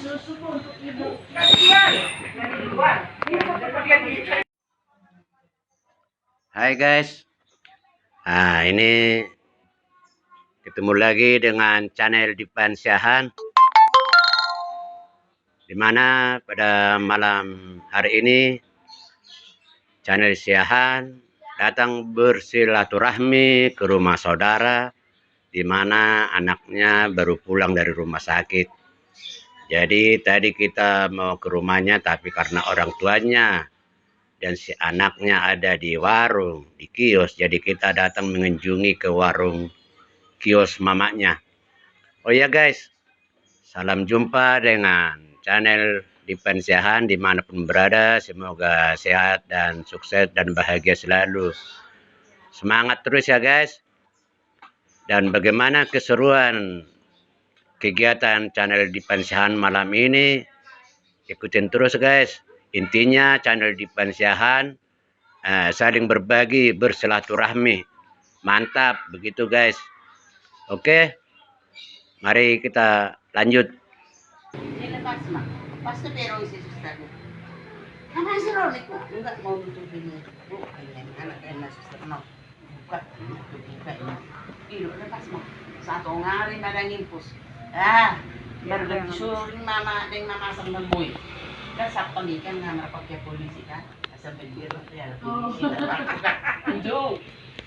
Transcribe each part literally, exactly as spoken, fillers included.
Hai guys. Nah, ini ketemu lagi dengan channel Dipan Siahaan, di mana pada malam hari ini channel Siahaan datang bersilaturahmi ke rumah saudara, di mana anaknya baru pulang dari rumah sakit. Jadi tadi kita mau ke rumahnya, tapi karena orang tuanya dan si anaknya ada di warung, di kios, jadi kita datang mengunjungi ke warung kios mamanya. Oh ya guys, salam jumpa dengan channel Dipan Siahaan dimanapun berada. Semoga sehat dan sukses dan bahagia selalu. Semangat terus ya guys. Dan bagaimana keseruan kegiatan channel Dipan Siahaan malam ini? Ikutin terus guys. Intinya channel Dipan Siahaan, eh, saling berbagi, bersilaturahmi. Mantap, begitu guys. Oke, mari kita lanjut. Ini lepas, Mak. Pas tu perong si suster. Apa sih, Ron, itu? Enggak mau nutup ini. Bu, ini anak kena suster, no. Buka, buka ini. Ilo, lepas, Mak. Satu ngari pada ngimpus. Ah, baru ganti suring mama, deng mama asam lambui. Kan sapang ikan ngamar pakai polisi, kan? Sampai dia tuh ya, polisi. Itu.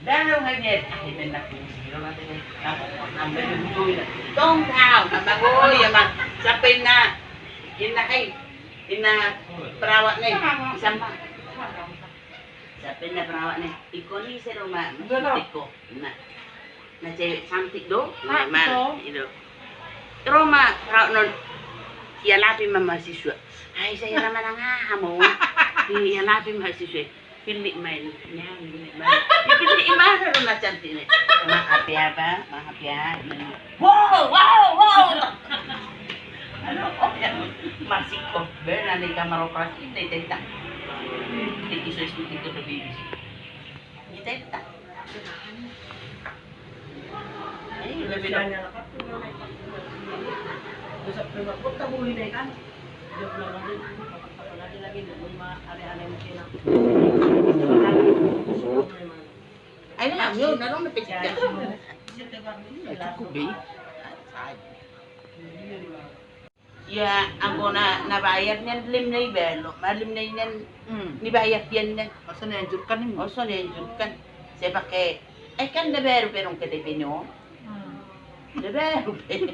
Dah, lu ngajar. Ah, ini nak polisi, lu nanti. Nah, sampai dia butuh, ya. Tong, tau, kata gue, ya, Mak. Sampai nak, ini, hai. Inna perawat ne, sama. Siapa inna perawat ne? Iko ni se ro ma, iko. Nah. Na cewek cantik do, nah, ma, ido. Ro ma perawat non. Ia lapi ma mahasiswa. Hai, saya lama nang aha mo. Ia lapi mahasiswa. Pilih main. Ya, pilih main. Pilih mana ro na cantik ne. Maaf ya, Pak. Maaf ya. Wow, wow, wow. Aduh, oh, ya. Masih kok benar di kamar operasi ini, cerita. Di kisah itu, itu lebih. Ini cerita. Ini lebih dong. Ini yang yun, anong napikir ka? Cukup be. Ya, anggo na, na bayar nian lim na iba lo, ma lim na nian. Hmm. Ni bayar pian nian. Oso ni anjurkan ini. Oso ni anjurkan. Saya pakai, eh, kan da baru pe dong K T P-nya. Hmm. Da baru pe.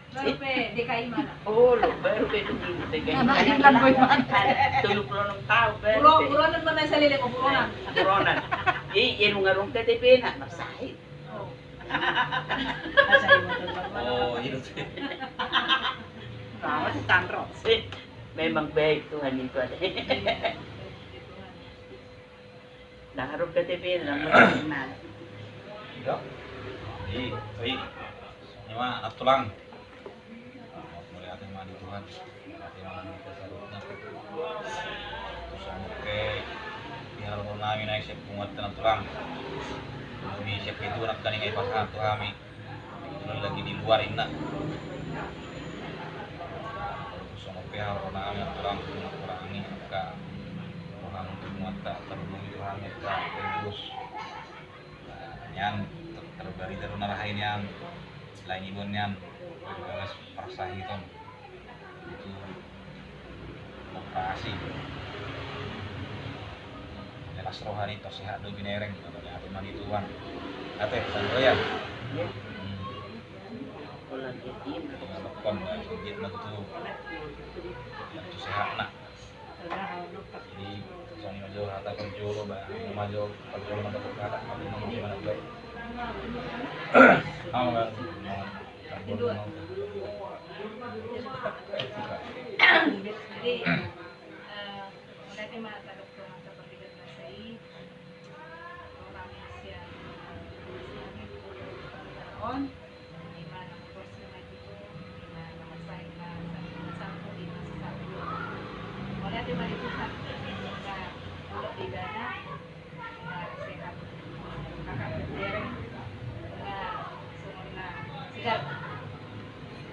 Baru pe D K I mana? Oh, lo, baru pe dong D K I. Nah, nah, ini kan gue mana? Tolu puluh enam tahun baru pe. Buronan mana saya lihat buronan. Buronan. Iya, iya, lu ngarung K T P nak, masahi. Oh, iya. Memang baik Tuhan itu ada. Nah, harus K T P, nama. Iya. Iya, iya. Ini mah, anak tulang. Mauliate ma di Tuhan. Mauliate ma di Tuhan. Terus anu ke, di halaman nami naik siap bunga tenang tulang. Kami siap itu anak kami ngai pasangan tu kami. Kebetulan lagi di luar inna. Terus anu ke halaman nami tulang, tulang ini angka. Tulang itu bunga tak terlindungi Tuhan angka. Terus. Nian, ter-, terbarita do na raha i nian, lain iba nian, bagas parsahiton. Itu operasi. Jelas roha ni, tersehat do binereng, mauliate ma di Tuhan. Ate, santai ya. Hmm. Lekon, ya, sujud na tu. Yang tu sehat na. Jadi, songon i ma jo hata parjolo, ba, ma jo parjolo ma jo hata, ma jo hata, ma jo hata. Jadi, eh, mauliate ma tadok tu hata partigor nasa i. On, ima na murus na maju, ima na masai na sangkut, ima sesat. Mauliate ma di Tuhan, na ulok di ibana, na sehat, kakak berjereng, na songon na segar.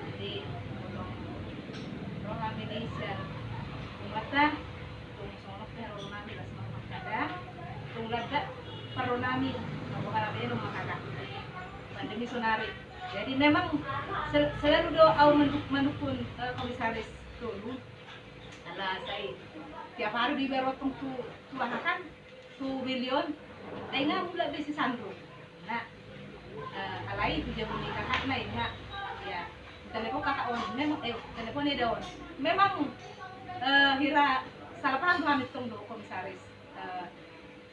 Jadi, tolong, tolong Tung songon on pe haroronami las ma mangkada, tung landa parronami, na boha na beno mangkada. Pandemi sonari. Jadi memang sel-, selalu do au menduk-, mendukung, eh, Komisaris Tolu. Ala sai tiap hari dibaru tong tu, tu aha kan, tu milion. Ai nga mulak be si Sandro. Nah, eh, alai tu jabu ni kakak na i, nah, ya, telepon kakak on, memang, eh, telepon eda on. Memang, eh, hira salah paham tu hami tong do Komisaris, eh,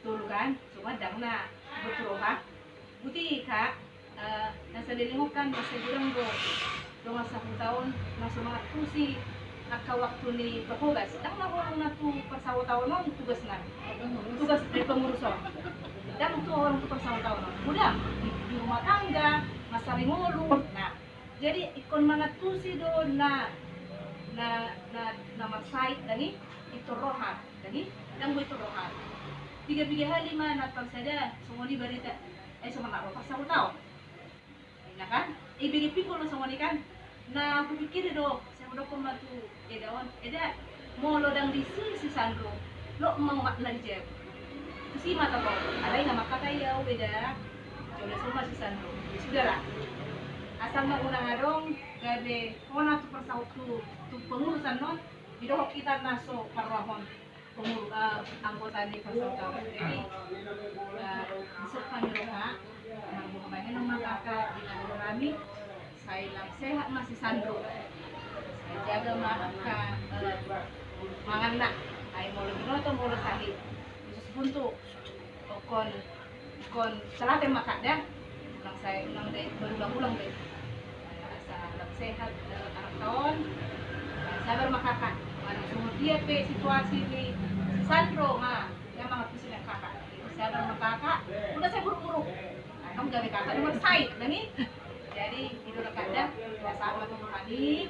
Tolu kan, cuma ndang na betul roha. Buti kak, eh, na saleleng on kan masih godang do. Dongan sahuta on na so mangantusi angka waktu ni parhobas. Ndang na holong na tu parsahutaon on tugasna. Tugas ni pengurus on. Ndang tu holong tu parsahutaon on. Godang di, di rumah tangga, mansari ngolu. Nah, jadi ingkon mangantusi do na, na, na, na marsahit ndang i, pintor roha ndang i, ndang boi pintor roha. Piga-piga hali ma na tarsada songon i barita, eh, songon na ro parsahutaon. Nah kan, i bege pingkol songon i kan. Na hupikiri do, sai hudokkon ma tu eda on, eda, molo ndang disi si Sandro, lo ma umakna di jabu. Tusi ma tato, alai nga mangkatai au eda, jolo so ma si Sandro. Ya sudah lah. Asal ma unang adong gabe hona tu parsahut tu, tu pengurusan on, didohot hita na so parrohahon. Pengurus, eh, anggota ni parsahutaon. Jadi, eh, disi hami roha, marboha bahenon ma kakak di nagori nami, sai lam sehat ma si Sandro. Sai jaga ma angka, eh, manganna. Ai molo binoto molo sahit, usus buntu. Ingkon, ingkon selaten ma kakak da. Unang sai, unang da, baru ulang-ulang da. Asa lam sehat, eh, anak taon. Sabar ma kakak. Manang songon dia pe situasi ni si Sandro, ma, ya mangantusi ma kakak. Sabar ma kakak. Unang sai buruk-buruk. Antong gabe kakak na marsahit ndang i. Jadi i do kakak da. Asa ma tu hami.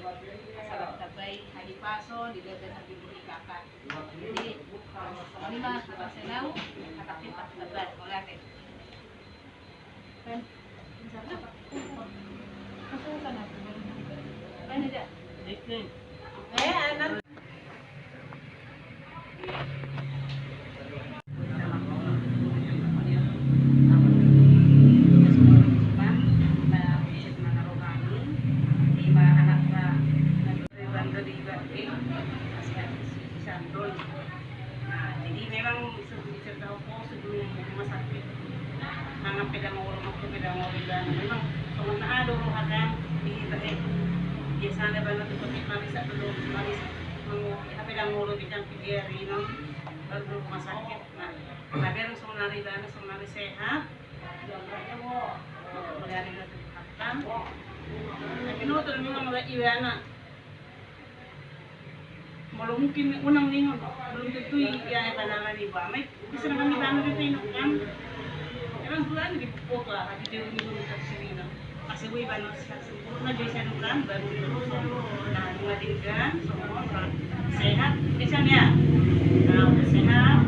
Asa lam tambai hahipason di gabe na timbul i kakak. Jadi, songon i ma hata senau, hata pintar, hata baik, mauliate. Iba anak ba, iba, iba, eh, masih ada si Sandro. Nah, jadi memang se-, cerita apa sebelum rumah sakit, mangan pedang olo, makan pedang olo, dan memang songon na adong roha kan, di, eh, biasanya banget tuh pakai marisa dulu, marisa, mau, ya, pedang olo, bidang PGRI, no, baru rumah sakit. Nah, tapi yang songon hari, dan songon hari sehat, Tapi nutur memang mulai iwana. Molo mungkin unang ningon, belum tentu ia pandangan ibu amai. Bisa dengan ibu amai itu kan. Emang Tuhan di foto apa di dewi minggu minta sini no. Masih gue ibu amai sempurna jadi saya kan baru terus. Nah, dua tiga semua sehat. Bisa ya. Nah, udah sehat.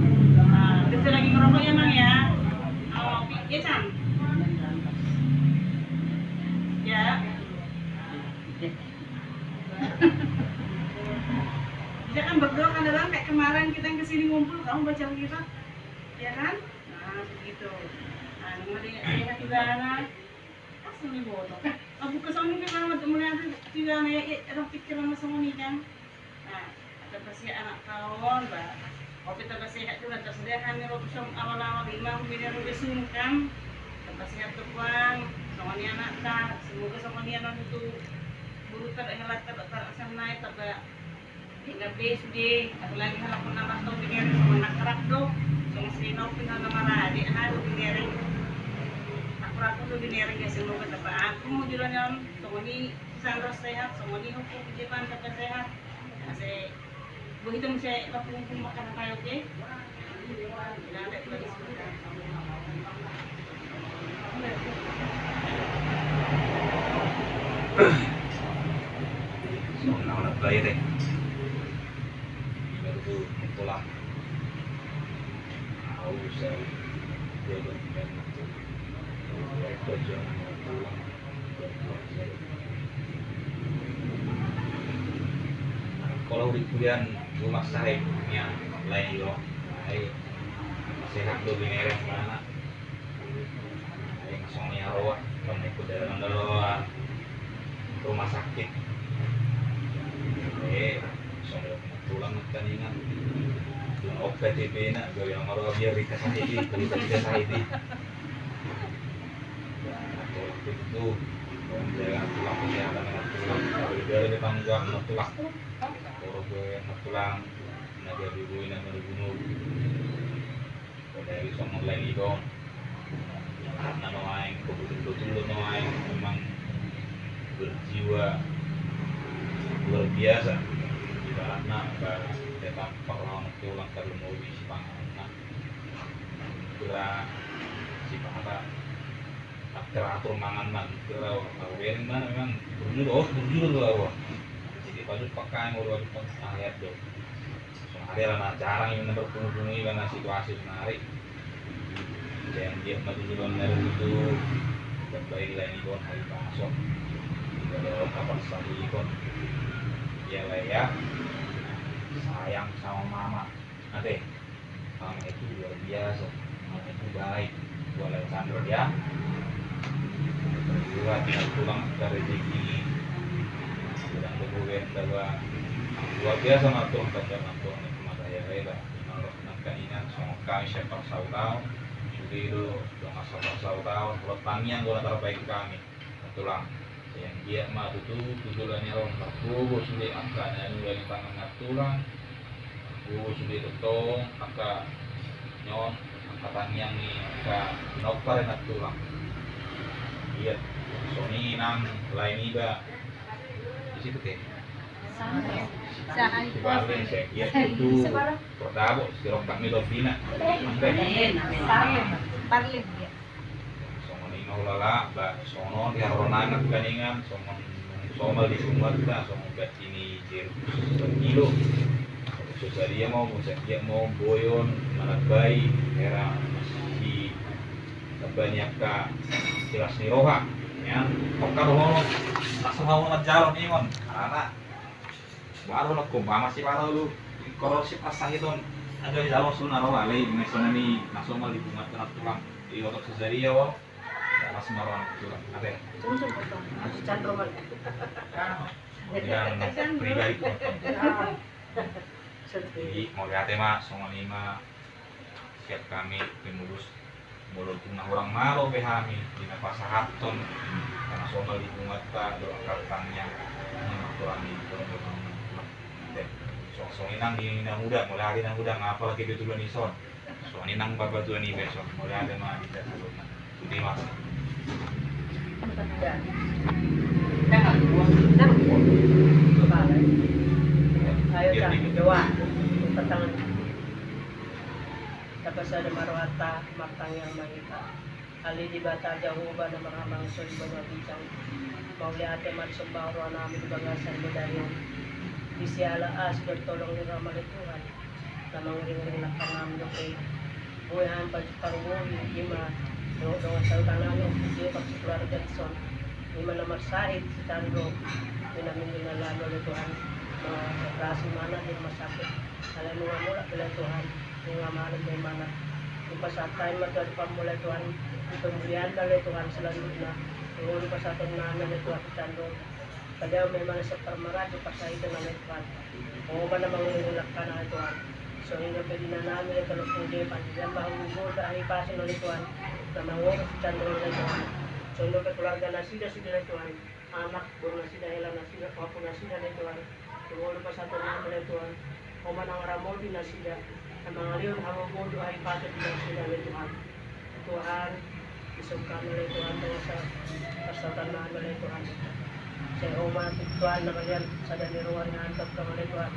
Nah, betul lagi ngerokok ya, Mang, ya. Oh, iya, Cang. Ya. Kita kan berdoa kan, Bang, kayak kemarin kita yang kesini ngumpul, kamu baca Alkitab, ya kan? Nah, begitu. Nah, ini dia, saya juga, nah. Asli bodoh. Aku kesana kan, mulai aku juga, ya, ya, ada pikiran sama ini kan. Nah, tapasihat anak taon, ba. Oke, tapasihat juga, tapasihat hami waktu som awal-awal imam, bini ro gesungkan. Tapasihat tu Puang, songon i anakta, semoga songon i anak tu guru ta, hela ta, ba, ta, asam naik, ta, ba. Ingat be sude, apalagi halak pun nama tau bini ro, songon anak kerak do, songon si Nopi nama rade, aduh, bini ro. Aku ragu tu bini ro, ya, semoga tapa aku mau juragan, songon i Sandro sehat, songon i hukum Jepan tapa sehat. Ase, begitu saya lakukan makan apa, oke? Songon na anak bae deh. Baru tu mengkolah. Au, saya, dia belum main. Kerja, pulang. Kalau Di kuliah rumah sakit yang lain lo. Ai sehat do binereng mana. Ai masuk ni aroa kan ikut dalam dalam rumah sakit. Eh, soalnya tulang kan ingat. Tulang oke T V na gawe yang aroa biar dikasih ini, dikasih ini. Nah, tulang itu, tulang kesehatan, tulang. Kalau dia ada tanggung jawab, tulang. Orogo na tulang, na gabe boi na marguna. Dari songon lain iba on. Karena nuaeng kebetulan-betulan nuaeng memang berjiwa luar biasa. Ibaratna ba datang perlawanan tulang terlebih si panganan. Gerak si panganan. Teratur mangan man, kira tahu bering mana memang berjudul, oh berjudul lah wah. Jadi baju pakai mau baju pakai ayat do. Sonari lah jarang yang bener penghubungi karena situasi sonari. Yang dia maju dulu dari itu dan baik lah ini bon hari pasok. Tidak ada apa satu ikon. Ya lah ya. Sayang sama mama. Ate. Mama itu luar biasa, mama itu baik. Buat Alexander ya. Buat yang tulang dari rezeki. Sedang berbuat bahwa luar biasa mah tulang, tapi mah tulang itu mata ya rela. Memang nangka ingat sama kami siapa saudara. Sudah itu dong asal saudara. Buat tangiang gua terbaik kami. Tulang. Yang dia mah tutu tutu lah ni ron. Margogo sudah angka nani dari tangan tulang. Margogo sudah tong angka nyon angka tangiang ni angka nopar na tulang. Iya. Soni nang lain iba. Di situ teh. Sahari. Di Bali saya iya itu. Perdabo sirok kami dopina. Parlim. Parlim ya. Songon i ma ulala ba songon di haroro nangka ningan songon somal di sumata songon gati ni jeruk sangilo. Sosadia mau musadia mau boyon manambai era masih tambani angka jelas ni roha. Ya, oka roho langsung mau manjalo ningon karena baru nak kumpa masih baru lu korosip asa hiton. Ada di dalam sunnah roh alai mesona ni nasomal di bunga tengah tulang di otak sesaria wong. Mas maron tulang ada. Candroman. Yang pribadi potong. Jadi mau lihat ya mas songon ima. Siap kami pengurus. Walaupun na hurang malo pe hami di na pasahathon karena somal di bunganta dohot angka tangiang ni martulang ni dohot dohot. Songon i nang di na muda mulai ari na muda ngapa lagi di tulan ison. Songon i nang bapa tua ni beson mulai ada ma di dalam tulang. Sudah mas. Ayo cak doa. Tantangan. Tapasada ma rohanta martangiang ma hita. Ale Debata Jahowa na marhabangsa di banua ginjang. Mauliate ma di somba roha nami di bagasan bodari on. Di siala asi dan tolong ni roham ale Tuhan. Na mangiring-iring langkah nami dope. Bue hami pajumpang boi ima. Dongan sahuta nami on bue paksi keluarga dison. Ima na marsahit si Candro. Ima na minggu na lalu ale Tuhan. Na operasi mana di rumah sakit. Alai nunga mulak ale Tuhan. Nunga malum be mana. Dipasahat hami ma Tuhan pamulai Tuhan. Di pemulihan ale Tuhan selanjutnya. Nunga dipasahat nami ale Tuhan Candro. Padahal memang sepermarat dipasahat ale Tuhan. Oma na mangiring langkah nami ale Tuhan. Songon i dope di inanami ale Tuhan. Dia bahu bodo ahi pasu ale Tuhan. Na mangurus Candro ale Tuhan. Songon i dope keluarga nasida sude ale Tuhan. Anak boru nasida hela nasida papu nasida ale Tuhan. Tuhan lu pasahaton nami ale Tuhan. Oma na ngaramoti nasida. Na mangalehon hamu bodo ahi pasu di nasida ale Tuhan. Tuhan, isungkan ale Tuhan dosa pasahaton nami ale Tuhan. Sai oma Tuhan na malian sada ni roha ni antok ale Tuhan.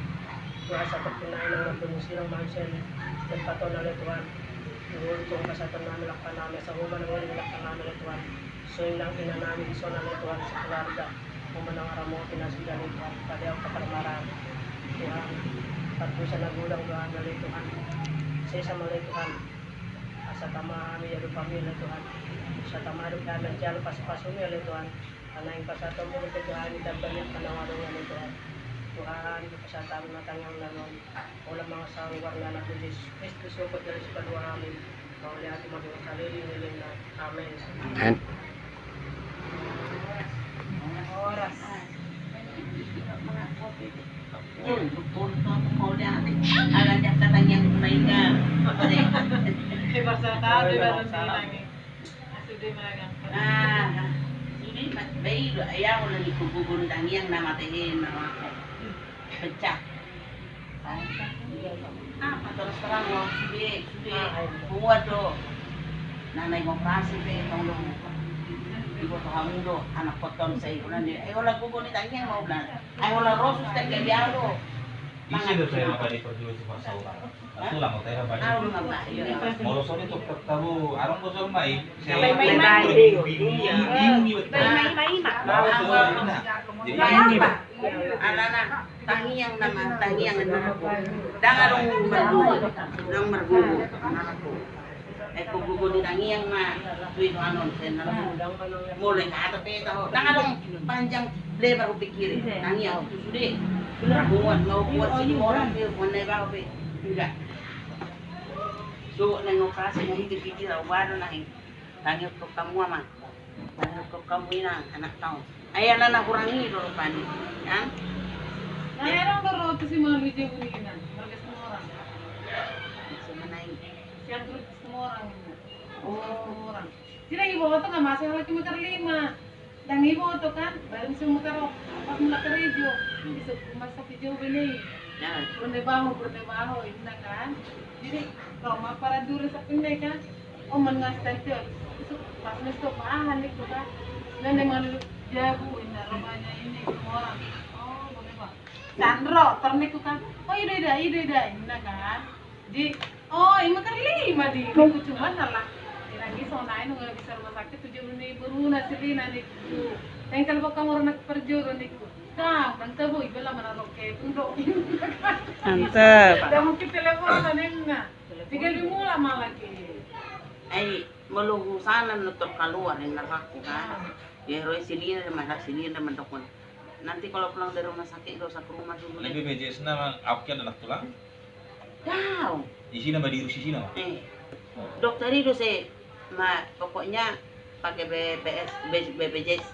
Tuhan sapertinai na mangkemu sirang manusia ni tempaton ale Tuhan. Tuhan pasahaton nami langkah nami asa oma na mangalehon langkah nami ale Tuhan. Songon i nang inanami dison ale Tuhan sekeluarga. Oma na ngaramoti nasida ale Tuhan. Padahal paparmaran Tuhan. Pardosa na godang dohot ale Tuhan. Sesa ma ale Tuhan. Asa tama hami ia dope hami ale Tuhan. Asa tama dope hami ia jalo pasu-pasumi ale Tuhan. Karena yang pasahatonmu dope Tuhan ditambah ia karena warung ale Tuhan. Tuhan. Satan na tangiang na non, holan mangasa goar ni Anakmu Jesus Kristus, sogot jala sipatupaon hami, mauliate ma di saleleng ni lelengna. Amen. Amen. Horas. Nah, sude ma, bae do, ai au na ningku gogo ni tangiang na mate he na mate. Pecah. Apa terus terang lo, sude, sude. Buat do. Nah, naeng operasi pe, tong do. Diboto hamu do, anak koton sai ulan de. Ai holan gogo ni tangiang ma ulan. Ai holan rosus te jadi au do. Isi do saya maka di perjuangan si Marsaura. Tulang hotel apa? Molo songon i tu tabu arung bosol mai. Mai, mai, mai. Alana tangiang nama, tangiang nama. Ndang adong margogo, ndang margogo. Ai gogo ni tangiang ma tu i do anon sen nama. Molo hata pe taho, ndang adong panjang lebar hupikiri. Tangiang tu sude. Buat, mau buat sini orang dia, buat nai bawa pe. Enggak. So, naeng operasi, naeng dipikir, au baru naeng. Tangiang tu hamu ama. Tangiang tu hamu inang, anak tau. Ai alana hurang i do rupani. Kan? Nah, erong do roti si malu je bunyi inang. Marga Situmorang. Siapa naeng? Siapa Situmorang inang. Oh, Situmorang. Sila ibu tu nggak masuk lagi meter lima. Ndang iboto kan, baru muse mutar, pas mulak karejo. Isuk rumah sakit jauh bene i. Bornebaho, Bornebaho, inna kan. Jadi, ro ma paradure sapinna kan. Oh, mangas tante. Isuk pas mestop, aha ningku kan. Nande malu jabu, inna, ro ma inna, Situmorang. Oh, Bornebaho. Sandro, tor ningku kan. Oh, ida, ida, ida, ida, inna kan. Di, oh, ima karli ima di, ningku cuman alah. Inang i sonai nunga bisa rumah sakit tu jolo ni boruna silina ningku. Tengkel boka moro na parjolo ningku. Kau, nang tabo, iba lah mana roke, pun do. Mantap. Dah mungkin telepon lah nengna. Tiga di mula malah ki. Ai, molo husana nonton kaluar, inna rohangku kan. Ya, roi silina, mara silina, mandokon. Nanti kalau pulang dari rumah sakit, gak usah ke rumah dulu deh. Ini B P J S nama, apian anak tulang? Dao. Isina ma diurus isina ma? Eh. Dokter i do se, ma, pokoknya pakai B P S, B-, B P J S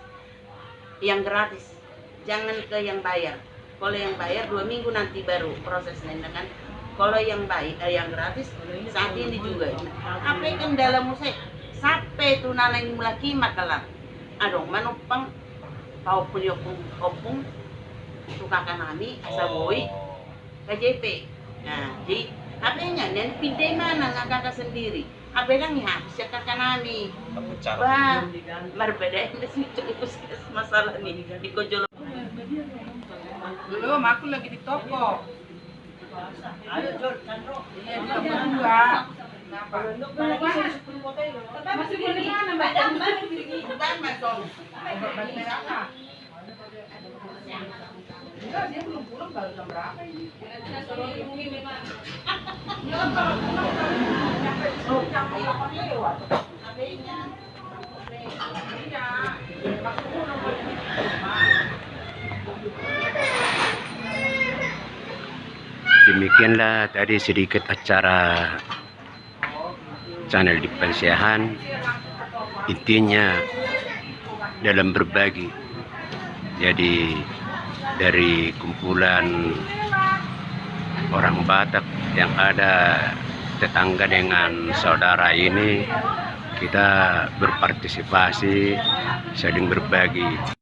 yang gratis. Jangan ke yang bayar. Kalau yang bayar dua minggu nanti baru prosesnya, kan? Kalau yang baik, eh, yang gratis, saat ini juga. Apa kan dalam musik? Sampai tu nanai mulai kimak kelar. Adong manumpang, paompung i ompung, ompung, tu kaka nami, asa boi. K J P. Nah, di H P-nya, nian pindah i ma nang angka sendiri. H P ndang i habis sian angka nami. Bah, marbeda inda si Jong puskesmas masalah ni, di kojolo. Belum, aku lagi di toko. Iya, di toko dua. Kenapa? Masih boleh mana, Mbak? Bukan, Mas Tom. Obat merah. Demikianlah tadi sedikit acara channel di Panseahan, intinya dalam berbagi. Jadi, dari kumpulan orang Batak yang ada tetangga dengan saudara ini, kita berpartisipasi, saling berbagi.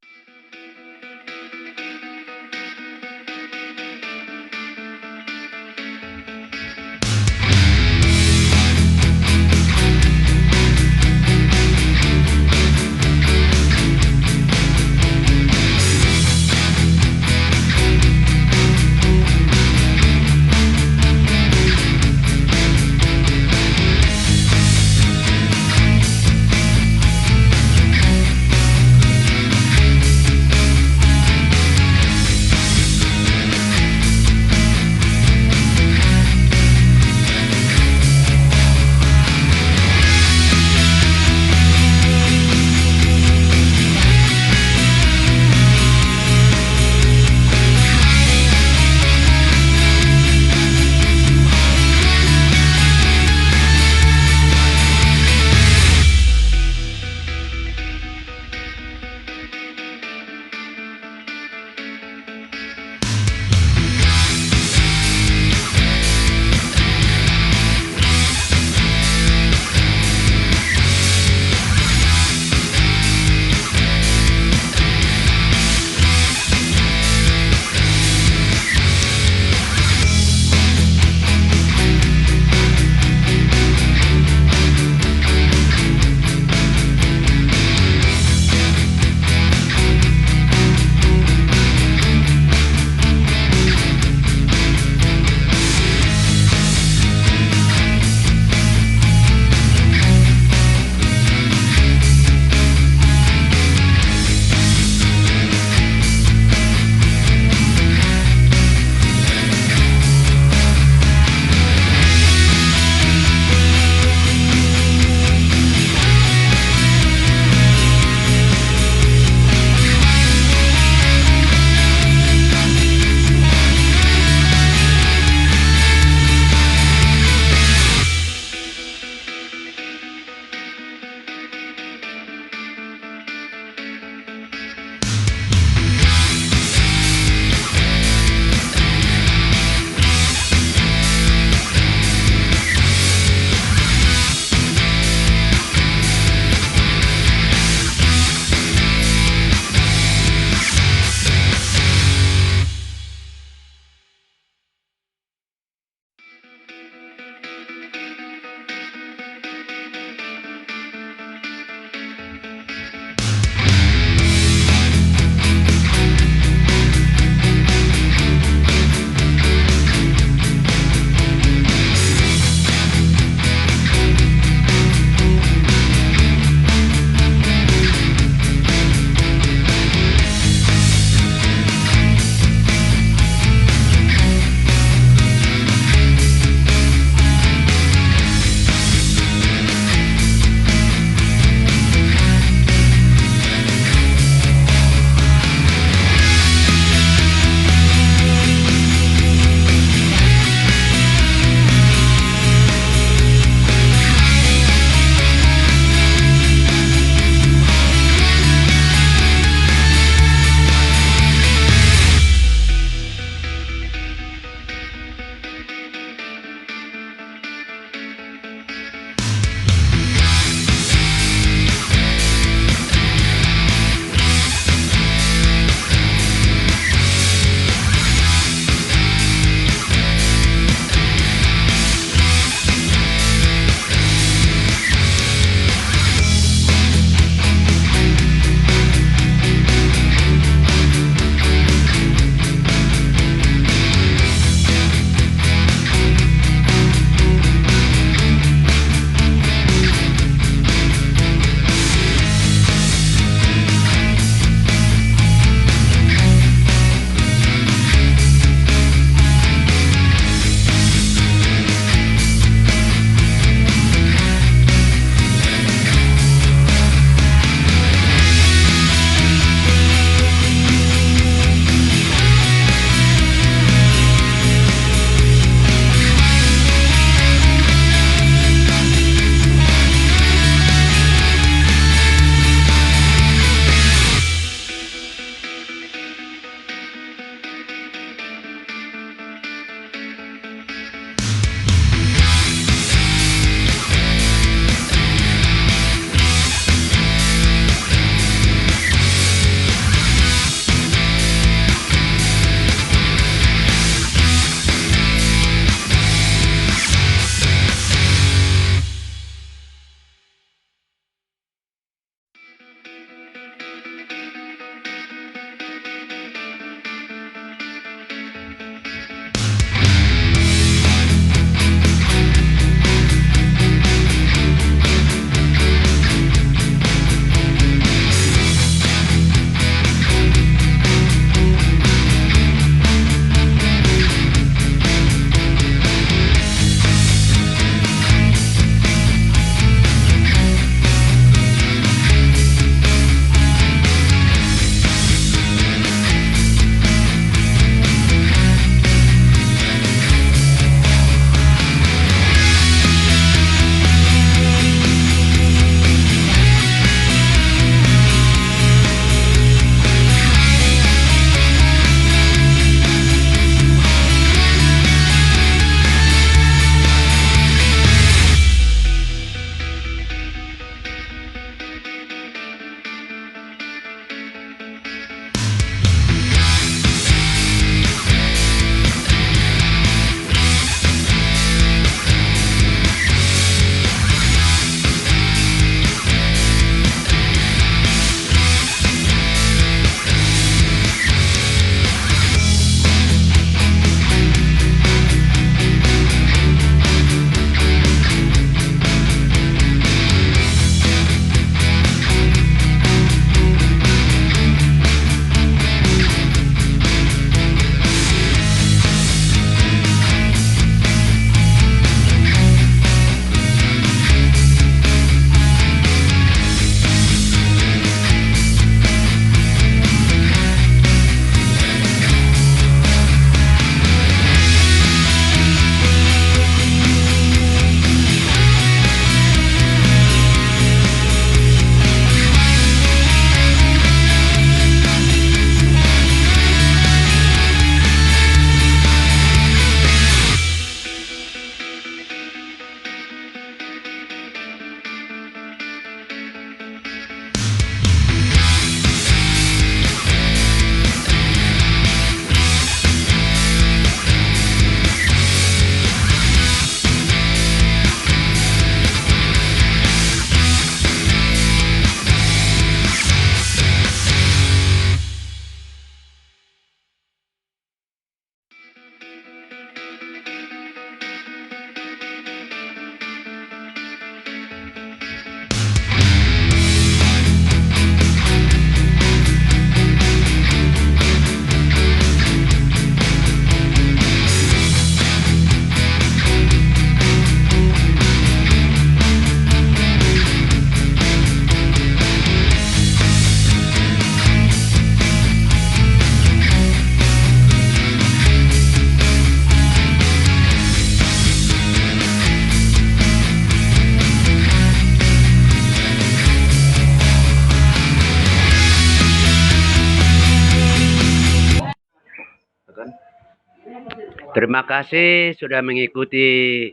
Terima kasih sudah mengikuti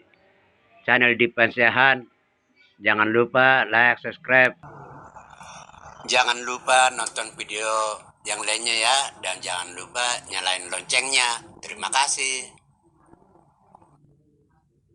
channel Dipan Siahaan. Jangan lupa like, subscribe. Jangan lupa nonton video yang lainnya ya, dan jangan lupa nyalain loncengnya. Terima kasih.